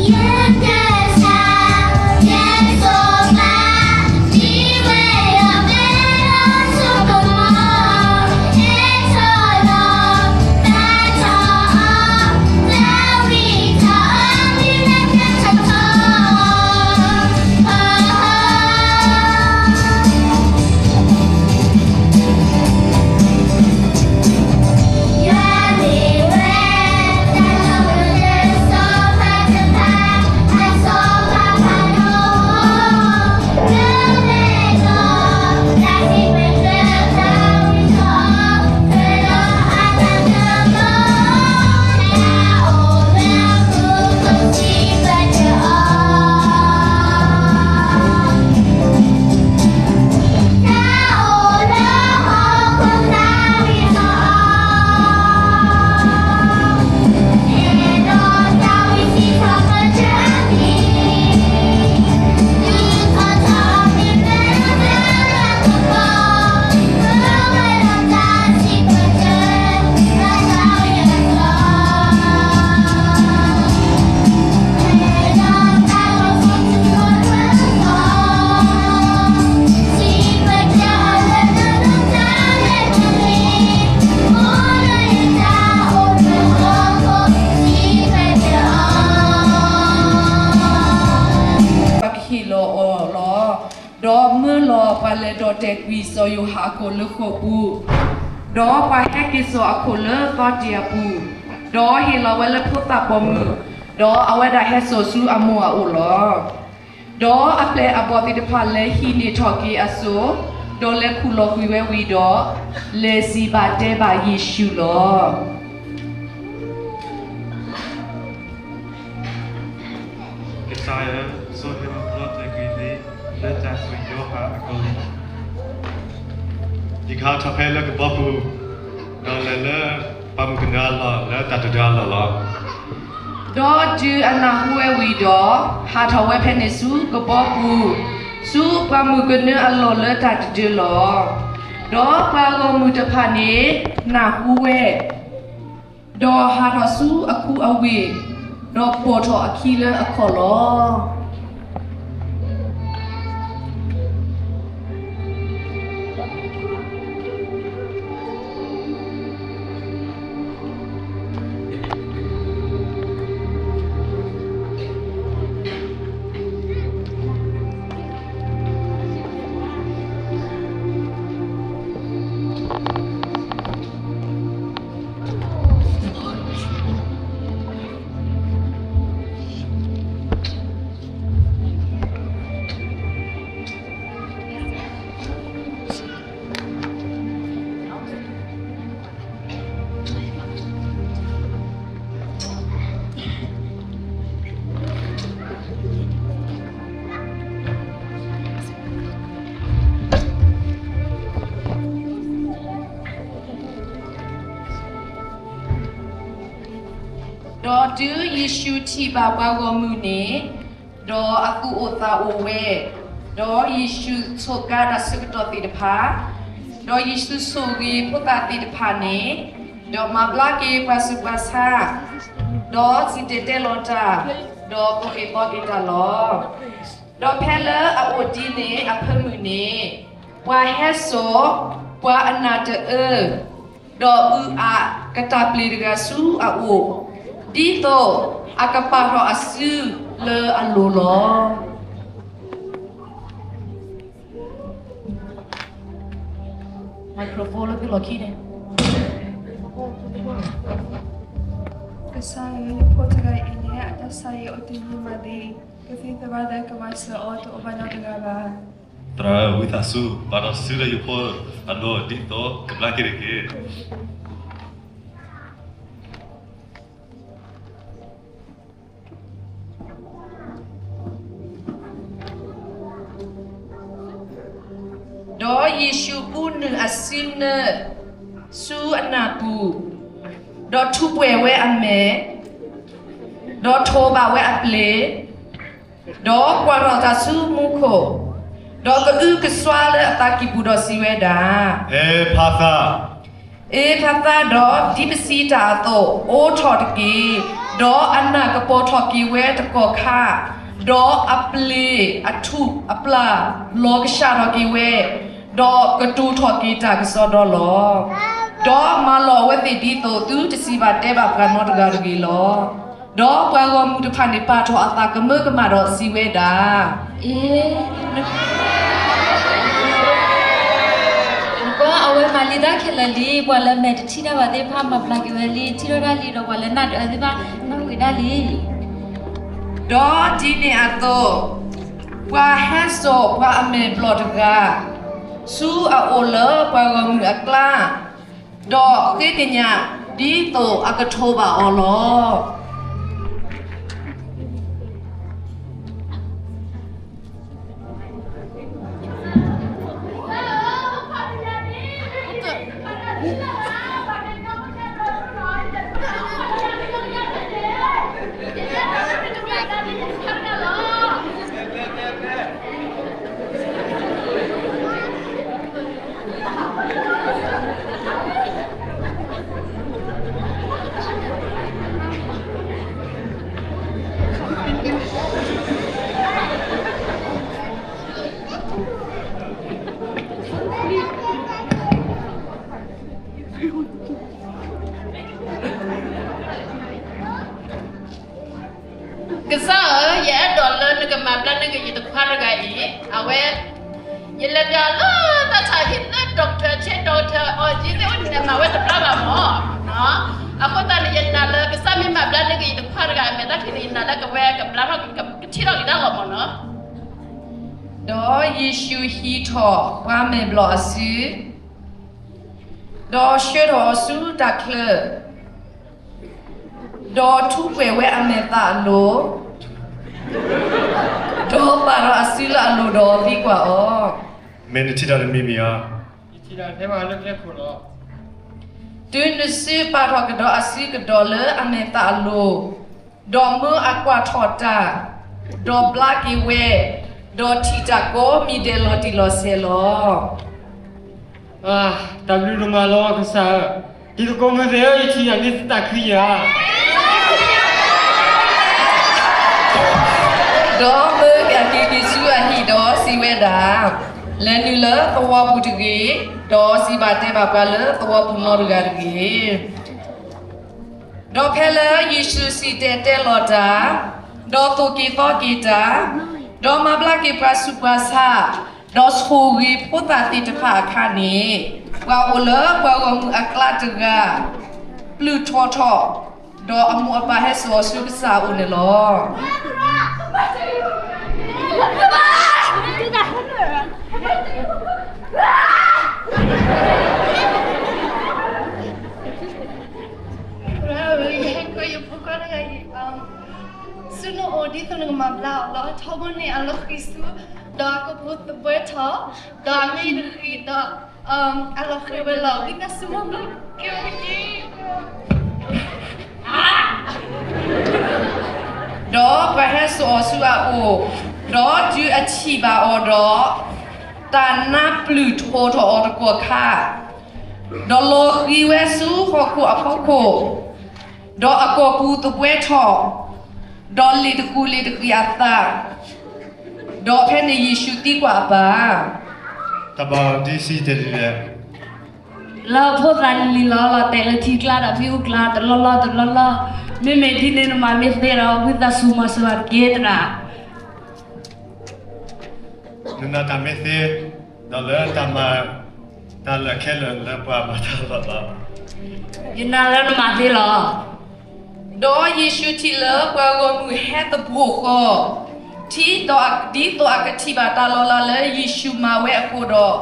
ပှၤကဟ့ၣ်လီၤအီၤလီၤ. ဒီးမၢလီၤပှၤလဲၤဒီးတဲာ်ကွံာ်စီၤယိၤဟၣ်အခိၣ်လၢဃိာ်ပူၤ, ဒီးပှၤဟဲက့ၤစိာ်အခိၣ်လၢသီတ့ၢ်အပူၤ, ဒီးဟ့ၣ်လီၤဝဲလၢဖိသၣ်ပိာ်မုၣ်, ဒီးအဝဲဒၣ်ဟဲစိာ်ဆူအမိၢ်အအိၣ်လီၤ. ဒီးအပျဲၢ်အဘီၣ်သ့ၣ်တဖၣ်လဲၤဟံးန့ၢ်ထီၣ်က့ၤအစိၣ်, ဒီးလဲၤခူၣ်လီၤကွံာ်ဝဲဝံၤဒီး, လဲၤစံးဘၣ်တဲဘၣ်ယ့ၣ်ၡူးလီၤ. ကစၢ်ယွၤ, စီၤဟ့းရိၣ်ဘျီတဲာ်ကွံာ်လံလၢတၢ်ဆိၣ်ယိၤဟၣ်အကျါ, ယကဟးထီၣ်ဖဲလၢကဘီပူၤ, ဒီးလဲၤလၢပှၤမုၣ်ကနၢအလီၢ်လၢတၢ်တဒၢအလီၢ်လီၤ. ဒီးတုၤအနၢ်ဟူဝဲဝံၤဒီး, ဟးထီၣ်ဝဲဖဲန့ၣ်ဆူကဘီပူၤ, ဆူပှၤမုၣ်ကနၢအလီၢ်လၢတၢ်တဒၢလီၤ. ဒီးပှၤဂီၢ်မုၢ်တဖၣ်န့ၣ်နၢ်ဟူဝဲ, ဒီးဟးထီၣ်ဆူအခူအဝ့ၢ်, ဒီးပိာ်ထီၣ်အခံလၢအခီၣ်လီၤ. ဒီးတုၤယ့ၣ်ၡူးထံၣ်ဘၣ်ပှၤဂီၢ်မုၢ်န့ၣ်, ဒီးအသူၣ်အိၣ်သးအိၣ်ဝဲ, ဒီးယ့ၣ်ၡူးဆိၣ်ကါတၢ်ဆၢကတီၢ်သ့ၣ်တဖၣ်, ဒီးယ့ၣ်ၡူးဆိၣ်ဂ့ၤဖိသၣ်သ့ၣ်တဖၣ်န့ၣ်, ဒီးမၤဘျါက့ၤပှၤဆူးပှၤဆါ, ဒီးစံၣ်တဲၤတဲလီၤတၢ်, ဒီးကိးက့ၤဘီက့ၤတၢ်လီၤ. ဒီးဖဲလၢအအိၣ်ဒ်န့ၣ်အဖၢမုၢ်န့ၣ်, ပှၤဟဲစိာ်ပှၤအနၢ်တအၢ, ဒီးအုၣ်အၣ်ကတၢ်ပျ့ၤတဂၤဆူအအိၣ်, ဒ်သိးအကပာ်ထီၣ်အစုလၢအလိၤလီၤ. ကစၢ်ဧၢ, ယဖိတဂၤအံၤန့ၣ် အတၢ်ဆါအံၤအိၣ်တ့ၢ်လံမးလံ, ကသံၣ်သရၣ်လၢကမၤစၢၤအီၤတအိၣ်ဘၣ်နီတဂၤဘၣ်. သရၣ်ဧၢ, ဝံသးစူၤ ပာ်ထီၣ်စုလၢယဖိအလိၤ ဒ်သိးကဘျါက့ၤတက့ၢ်. ဒီးယ့ၣ်ၡူးအူနုာ်အစုနၢၣ်ဆူအနၢ်ပူၤ, ဒီးထူးပှဲၤဝဲအမဲာ်, ဒီးထိးဘၣ်ဝဲအပျ့ၤ, ဒီးကွၢ်ထီၣ်တၢ်ဆူမူခိၣ်, ဒီးကအုကစွါလၢအသးကံၢ်ပူၤဒီးစံးဝဲဒၣ်, အ့ဖၤသး, အ့ဖၤသး, ဒီးဒ်ပစံးတၢ်အသိး, အိးထီၣ်တက့ၢ်. ဒီးအနၢ်ကပီၤထီၣ်က့ၤဝဲတကီၢ်ခါ, ဒီးအပျ့ၤအထူၣ်အပျၢ်လီၤကဆှၣ်ထီၣ်က့ၤဝဲ, ဒီးကတိၤထီၣ်က့ၤတၢ်ကစီဒီလီၤ. ဒီးမၤလီၤအဝဲသ့ၣ်ဒ်သိးသုတစံးဘၣ်တဲဘၣ်ပှၤနီတဂၤတဂ့ၤလီၤ. ဒီးပှၤဂီၢ်မုၢ်တဖၣ်န့ၣ် ပာ်ထီၣ်အသးကမၢကမၣ်ဒီးစံးဝဲဒၣ်, အ့ နကွၢ် အဝဲမၤလံတၢ်ခဲလၢာ်လံ, ပှၤလၢမဲာ်တထံၣ်တၢ်ဘၣ်သ့ၣ်တဖၣ်မၤဘျါက့ၤဝဲလံ, ထံၣ်ထီၣ်တၢ်လံဒီးပှၤလၢနၢ်တအၢသ့ၣ်တဖၣ် နၢ်ဟူဝဲဒၣ်လံ. ဒီးဒ်န့ၣ်အသိး, ပှၤဟဲစိာ်ပှၤအမဲာ်ဘျီၣ်တဂၤ ဆူအအိၣ်လၢပှၤဂီၢ်မုၢ်အကျါ, ဒီးဃ့ကညးဒ်သိးအကထိဘၣ်အီၤလီၤ. ကစၢ်ဧၢ, ယအဲၣ်ဒိးလၢနကမၤဘျါန့ၢ်က့ၤယတခွါတဂၤအံၤ, အဝဲ, ယလဲၤပၠးလၢတၢ်ဆါဟံၣ်လၢ doctor ဆ့ doctor အီၤက့သ့ၣ်အိၣ်န့ၣ် မၤဝဲတဘျါဘၣ်မၢ်. အဃိသတးန့ၣ် ယနာ်လၢကစၢ်မ့ၢ်မၤဘျါန့ၢ်က့ၤယတခွါတဂၤအမဲာ်တၢ်ထံၣ်န့ၣ် ယနာ်လၢကဝဲကဘျါထီၣ်ကထံၣ်ထီၣ်က့ၤတၢ်လီၤမၢ်နီၤ. ဒီးယ့ၣ်ၡူးဟံးထီၣ်ပှၤမဲာ်ဘျီၣ်အစု, ဒီးဆှၢထီၣ်အီၤဆူတၢ်ချၢ, ဒီးထူးပှဲၤဝဲအမဲာ်သၣ်အလိၤ, ဒီးပာ်ထီၣ်အစုလၢအလိၤဒီးသံကွၢ်အီၤ, မ့ၢ်နထံၣ်တၢ်တမံၤမံၤဧါ. ယထံၣ်တၢ်ထဲမးလၢကျဲခိၣ်လီၤ. တုၤနစုပာ်ထီၣ်ကဒီးအစုကဒီးလၢအမဲာ်သၣ်အလိၤ, ဒီးမၢအကွၢ်ထီၣ်တၢ်, ဒီးဘျါက့ၤဝဲ, ဒီးထံၣ်တၢ်ကိးမံၤဒဲးလီၤတံၢ်လီၤဆဲးလီၤ. တၢ်ဘျုးဒိၣ်မးလီၤကစၢ်ဧၢ, တံၤသကိးမုၣ်သ့ၣ်ဧၢ, ယထံၣ်တၢ်န့ၣ်သတးခုယၤ. ဒီးမၢက့ၤက့ၤဆူအဟံၣ်ဒီးစံးဝဲဒၣ်, လဲၤနုာ်လၢသဝီပူၤတဂ့ၤ, ဒီးစံးဘၣ်တဲဘၣ်ပှၤလၢသဝီပူၤနီတဂၤတဂ့ၤ. ဒီးဖဲလၢယ့ၣ်ၡူးစံၣ်တဲၤတဲလီၤတၢ်, ဒီးသိၣ်က့ၤသီက့ၤတၢ်, ဒီးမၤဘျါက့ၤပှၤဆူးပှၤဆါ, ဒီးဆိၣ်ဂ့ၤဖိသၣ်သ့ၣ်တဖၣ်အခါန့ၣ်, ပှၤအိၣ်လၢပှၤဂီၢ်မုၢ်အကျါတဂၤ ပျုၢ်ထီၣ်ထီၣ်, ဒီးအမိၢ်အပၢ်ဟဲစိာ်အီၤဆူကစၢ်အအိၣ်န့ၣ်လီၤ. ယဟဲကွဲယဖိခွါတဂၤအံၤ ဆူနအိၣ်ဒ်သိးနကမၤဘျါအီၤလီၤ. ထီဘိန့ၣ်အလီၤဃံၤဆူ, ဒီးအကိာ်ပူၤသဘှဲထီၣ်, ဒီးအမ့ၢ်တဃံၤဒီး အလီၤဃံၤဝဲလီၤ. ဝံသးစူၤမၤဘျါက့ၤဝဲတက့ၢ်. ဒီးပှၤဟဲစိာ်အီၤဆူအအိၣ်, ဒီးတုၤအထံၣ်ဘၣ်အီၤဒီး, တၢ်နါပျုၢ်ထီၣ်ထီၣ်အီၤတကီၢ်ခါ, ဒီးလီၤဃံၤဝဲဆူဟီၣ်ခိၣ်အဖီခိၣ်, ဒီးအကိာ်ပူၤသဘှဲထီၣ်, ဒီးလ့ၣ်တကူၣ်လ့ၣ်တဃံးအသး, ဒီးဖဲန့ၣ်ယ့ၣ်ၡူးသံကွၢ်အပၢ်, တၢ်ဘၣ်ဒ်စံးတဲဒ်လဲၣ်. လၢဖိသၣ်လံၤလီၤ လီၤတဲာ်လၢထံကျါဒီးမ့ၣ်အူကျါတလီၢ်လီၢ်တလီၢ်လီၢ်, မ့မ့ၢ်ဒ်န့ၣ်နမၤမ့ၢ်သ့ဒီး ဝံသးစူၤမၤစၢၤတက့ၢ်သရၣ်. နနာ်တၢ်မ့ၢ်သ့, ဒီးလၢတၢ်မၤ, တၢ်လၢခဲလၢာ်လၢပှၤမၤတၢ်လီၤလီၤ, ယနာ်လၢနမၤသ့လီၤ. ဒီးယ့ၣ်ၡူးထံၣ်လၢပှၤဂီၢ်မုၢ်ဟဲသဘှိၣ်ဃီ, ထံဒိးအကထံၣ်ဘၣ်တၢ်လီၤလးလၢယ့ၣ်ၡူးမၤဝဲအဃိဒီး,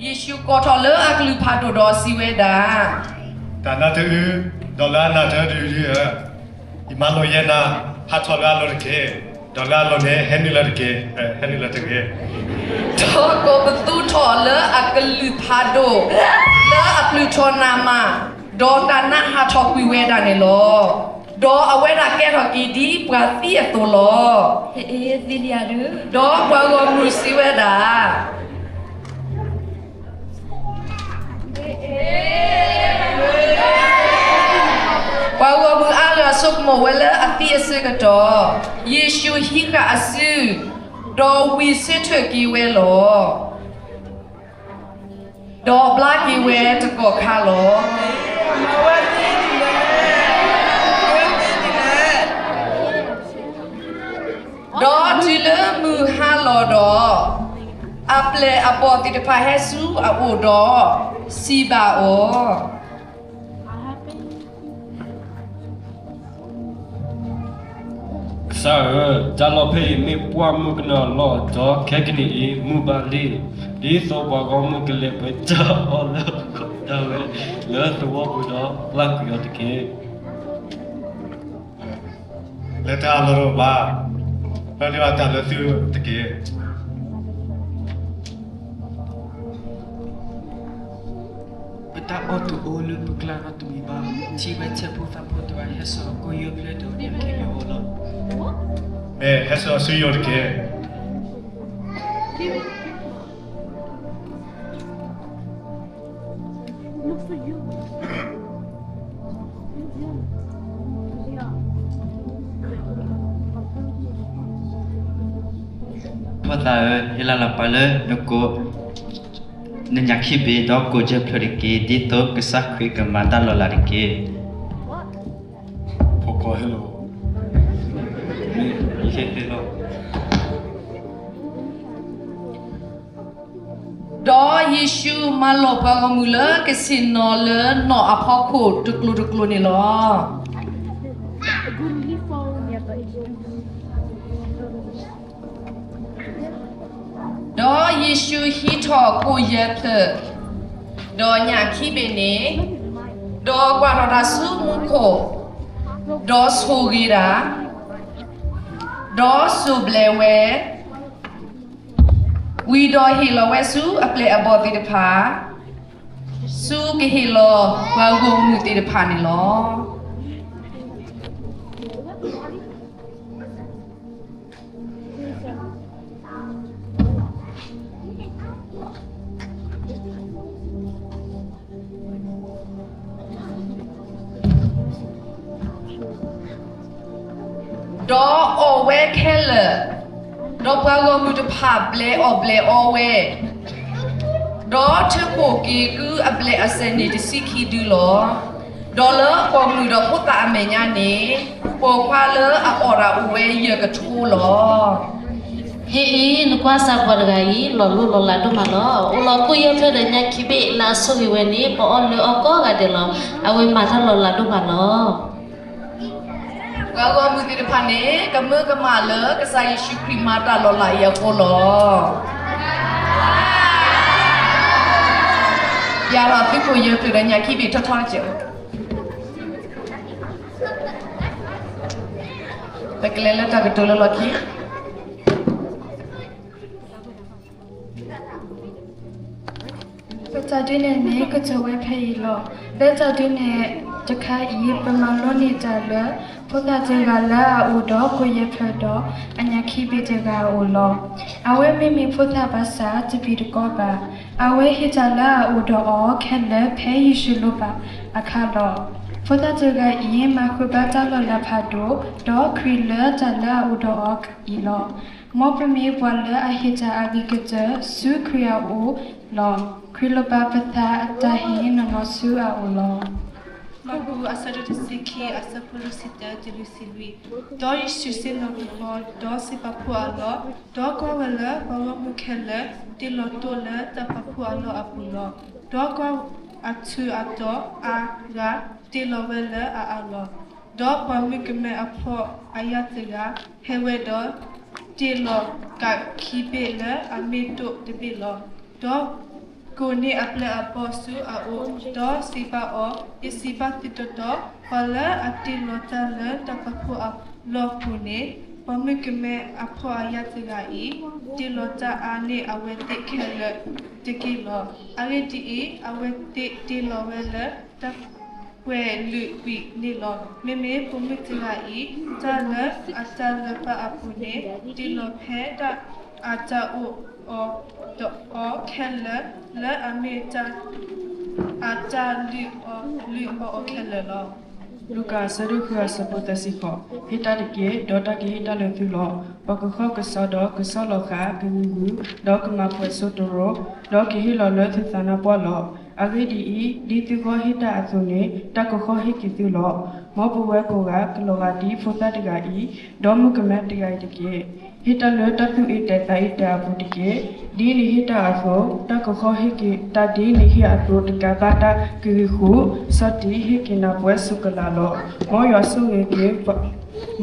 ယ့ၣ်ၡူးကိးထီၣ်လၢအကလုၢ်ဖးဒိၣ်ဒီးစံးဝဲဒၣ်, တၢ်နါတအု, ဒီးလၢအနၢ်တအၢတအုဧၢ, ယမၤလိာ်ယဲနၤ, ဟးထီၣ်လၢအလိၤတက့ၢ်, ဒီးလၢအလိၤန့ၣ် ဟဲနုာ်လၢတက့ၢ်, ဟဲနုာ်လၢတဂ့ၤ. ဒီးကိးပသူထီၣ်လၢအကလုၢ်ဖးဒိၣ်, လၢအပျုၢ်ထီၣ်နးမး, ဒီးတၢ်နါဟးထီၣ်ကွံာ်ဝဲဒၣ်န့ၣ်လီၤ. ဒီးအဝဲဒၣ်ကဲထီၣ်က့ၤဒ်ပှၤသံအသိးလီၤ. ဒီးပှၤဂီၢ်မုၢ်စံးဝဲဒၣ်, ပှၤဂီၢ်မုၢ်အါဂၤ ဆိကမိၣ်ဝဲလၢအသံအဆၢကတီၢ်, ယ့ၣ်ၡူးဟံးဃာ်အစု, ဒီးဝံၢ်ဆၢထၢၣ်က့ၤဝဲလီၤ. ဒီးဘျါက့ၤဝဲတကီၢ်ခါလီၤ. ဒီးတုၤလၢမုၢ်ဟါလီၤဒီး, အပျဲၢ်အဘီၣ်သ့ၣ်တဖၣ်ဟဲဆူအအိၣ်ဒီးစံးဘၣ်အီၤ, ကစၢ်ဧၢ, တၢ်လီၢ်ဖဲအံၤမ့ၢ်ပှၢ်မုၢ်ကနီၤလီၤ, ဒီးခဲကနံၣ်အံၤမုၢ်ဘၣ်လံ, ဒ်သိးပှၤဂီၢ်မုၢ်ကလဲၤပှဲၤတၢ်အီၣ်လၢအကီၢ်ဒၣ်ဝဲလၢသဝီပူၤဒီးပျၢ်ကွံာ်အီၤတက့ၢ်. လၢတၢ်အလီၢ်တအိၣ်ဘၣ်, ပျၢ်ဒံးဘၣ်တၢ်လၢသုတက့ၢ်. ပတၢ်အီၣ်တအိၣ်လၢပကျါနီတမံၤဘၣ်. ထံၣ်ဝဲဆဲးဖိသၣ်ဖိတဂၤဟဲစိာ်ကိၣ်ယဲၢ်ဖျၢၣ်ဒီးအညၣ်ခံဘ့ၣ်အအိၣ်လီၤ. မ့ၢ်ဟဲစိာ်ဆူယအိၣ်တက့ၢ်. ဖိသၣ်ဧၢ, ဟ့ၣ်လီၤလၢပှၤလၢနကိၣ် နညၣ်ခံဘ့ၣ်ဒီးကိၣ်ယဲၢ်ဖျၢၣ်တက့ၢ်, ဒ်သိးကစၢ်ခရံာ်ကမၤတၢ်လီၤလးတက့ၢ်. ဖိခွါဟ့ၣ်လီၤ, မ့ၢ်ယဟ့ၣ်သ့လီၤ. ဒီးယ့ၣ်ၡူးမၤလီၤပှၤဂီၢ်မုၢ်လၢကဆ့ၣ်နီၤလၢနီၣ်အဖီခိၣ်တကျိၤတကျိၤန့ၣ်လီၤ. ဒီးယ့ၣ်ၡူးဟံးထီၣ်ကိၣ်ယဲၢ်ဖျၢၣ်, ဒီးညၣ်ခံဘ့ၣ်န့ၣ်, ဒီးကွၢ်ထီၣ်တၢ်ဆူမူခိၣ်, ဒီးဆိၣ်ဂ့ၤတၢ်, ဒီးစိၢ်ဘျဲးဝဲ, ဝံၤဒီးဟ့ၣ်လီၤဝဲဆူအပျဲၢ်အဘီၣ်သ့ၣ်တဖၣ်, ဆူကဟ့ၣ်လီၤပှၤဂီၢ်မုၢ်သ့ၣ်တဖၣ်န့ၣ်လီၤ. ဒီးအီၣ်ဝဲခဲလၢာ်, ဒီးပှၤဂီၢ်မုၢ်တဖၣ်ဘျဲးအီၣ်ဘျဲးအီဝဲ, ဒီးထၢဖှိၣ်က့ၤကုအပျဲၢ်အစၢၤန့ၣ်တဆံခံဒုလီၤ. ဒီးလၢပိာ်မုၣ်ဒီးဖိသၣ်အမဲာ်ညါန့ၣ်, ပိာ်ခွါလၢအအီၣ်တၢ်အိၣ်ဝဲယဲၢ်ကထိလီၤ. ဟ့ၣ်အံၤ နကွၢ်စၢ်ပှၤတဂၤအံၤ လီၤလိၢ်လီၤလးဒိၣ်မးလီၤ. အိၣ်လီၤကိၣ်ယဲၢ်ဖျၢၣ်ဒီးညၣ်ခံဘ့ၣ်လၢအဆိၣ်ဂ့ၤဝဲန့ၣ် ပအီၣ်လၢအီၣ်ကိးဂၤဒဲးလီၤ. အဝဲမၤတၢ်လီၤလးဒိၣ်မးလီၤ. ပှၤဂီၢ်မုၢ်သ့ၣ်တဖၣ်န့ၣ် ကမၢကမၣ်လၢကစၢ်ယ့ၣ်ၡူးခရံာ်မၤတၢ်လီၤလးအံၤအဃိလီၤ. ပျၢ်ထီၣ်သုကိၣ်ယဲၢ်ဖျၢၣ်ဒီးညၣ်ခံဘ့ၣ်ထီထီတစဲး, ပကလဲၤလၢတၢ်ကတိၤလၢလီၢ်ခံ ပတၢ်ဒုးနဲၣ်န့ၣ် ကတၢၢ်ဝဲဖဲအံၤလီၤ. လၢတၢ်ဒုးနဲၣ်တခါအံၤ ပမၤလိန့ၢ်တၢ်လၢ ဖိသၣ်တဂၤလၢအအိၣ်ဒီးကိၣ်ယဲၢ်ဖျၢၣ်ဒီးအညၣ်ခံဘ့ၣ်တဂၤအအိၣ်လီၤ. အဝဲမ့မ့ၢ်ဖိသၣ်ဘၣ်ဆၣ်တပံၤတကီဘၣ်. အဝဲဟ့ၣ်တၢ်လၢအအိၣ်ဒီးအီၤခဲလၢာ်ဖဲယ့ၣ်ၡူးလိၣ်ဘၣ်အခါလီၤ. ဖိသၣ်တဂၤအံၤ မၤဃုာ်ဘၣ်တၢ်လီၤလးဖးဒိၣ် ဒီးခရံာ်လၢတၢ်လၢအအိၣ်ဒီးအီၤအံၤလီၤ. မ်ပမ့ၢ်ပှၤလၢအဟ့ၣ်တၢ်အဂ့ၤကတၢၢ်ဆူခရံာ်အအိၣ်လီၤ. ခရံာ်လိၣ်ဘၣ်ပသးအတၢ်ဟ့ၣ်နီၢ်နီၢ်ဆူအအိၣ်လီၤ. မၢ်ကူး အဆၢဒိၣ်တဆံခံ အဆၢဖိလွံၢ်ဆံတၢ တုၤလွံၢ်ဆံလွံၢ်, ဒီးယ့ၣ်ၡူးစ့ၣ်နီၤကပီၤဒီးစံးပာ်ဖှိၣ်အလီၢ်, ဒီးကွၢ်ဝဲလၢပှၤဂီၢ်မုၢ်ခဲလၢာ် တ့လီၤတိၢ်လၢတၢ်ပာ်ဖှိၣ်အလီၢ်အပူၤလီၤ. ဒီးကွၢ်အထူးအတီၤအါဂၤ တ့လီၤဝဲလၢအအါလီၤ. ဒီးပှၤမုၣ်ကမဲအဖှီၣ်အယာ်တဂၤ ဟဲဝဲဒီး တ့လီၤကးခံဘ့ၣ်လၢအမ့ၢ်တိၢ်တဘ့ၣ်လီၤ. ဒီးကိးန့ၢ်အပျဲၢ်အဘီၣ်ဆူအအိၣ်, ဒီးစံးဘၣ်အီၤ, ယစံးဘၣ်သုတီတီ, ပှၤလၢအတ့လီၤတၢ်လၢတၢ်ပာ်ဖှိၣ်အလီၢ်ပူၤန့ၣ်, ပှၤမုၣ်ကမဲအဖှီၣ်အယာ်တဂၤအံၤ, တ့လီၤတၢ်အါန့ၢ်အဝဲသ့ၣ်ခဲလၢာ်တက့ၢ်လီၤ. အဂ့ၢ်ဒ်အံၤ, အဝဲသ့ၣ်တ့လီၤဝဲလၢတၢ် ပှဲၤလုာ်ကွံာ်န့ၣ်လီၤ. မ့မ့ၢ်ပိာ်မုၣ်တဂၤအံၤ, တၢ်လၢအတၢ်လၢပၢ်အပူၤန့ၣ်, တ့လီၤဖဲဒၣ်အတၢ်အိၣ်အီၤဒီးအီၤခဲလၢာ်, လၢအမ့ၢ်တၢ်အတၢ်လုၢ်အီၣ်လုၢ်အီအီၤခဲလၢာ်လီၤ. လူၤကၣ်အဆၢဒိၣ်ဃုအဆၢဖိသၢဆံဃိး, ဟ့ၣ်တၢ်တက့ၢ်, ဒီးတၢ်ကဟ့ၣ်တၢ်လၢသုလီၤ. ပှၤကဃီကစီဒီးကဆီၣ်လီၤဃာ်, ကဂုာ်ဂုာ်, ဒီးကမၤပှဲၤစိတရိၤ, ဒီးကဟ့ၣ်လီၤလၢသုသးနါပှၢ်လီၤ. အဂ့ၢ်ဒ်အံၤ, ဒ်သုဂီၢ်ဟ့ၣ်တၢ်အသိးန့ၣ်, တၢ်ကဃီၣ်ဟ့ၣ်က့ၤသုလီၤ. မ်ပဝဲကိးဂၤ ကလီၤဂာ်ဒ်ဖိသၣ်တဂၤအံၤ, ဒီးမုၣ်ကမဲတဂၤအံၤတက့ၢ်. ဟ့ၣ်တၢ်လၢတၢ်သူၣ်အ့ၣ်တဲာ်သးအ့ၣ်တဲာ်အပူၤတက့ၢ်. ဒ်နဟ့ၣ်တၢ်အသိး, တၢ်ကဃီၣ်ဟ့ၣ်က့ၤတၢ်ဒ်နဟ့ၣ်အသိးတကးဘၣ်တၢ်ကဂ့ၤဃုာ်, ဆီၣ်တံၢ်ဟ့ၣ်က့ၤနၤပှဲၤစိကလးလီၤ. မ်ယွၤဆိၣ်ဂ့ၤက့ၤ,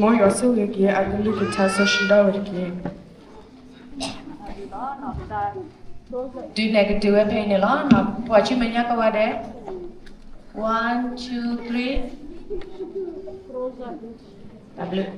မ်ယွၤဆိၣ်ဂ့ၤက့ၤအကလုၢ်ကထါစီဆှံဒၣ်ဝဲတက့ၢ်. တုၤလဲၤကတုၤဝဲဖဲအံၤန့ၣ်လီၤ. ပှၤဆူမဲာ်ညါကိးဂၤဒဲး, one two three, တၢ်ဘျုး.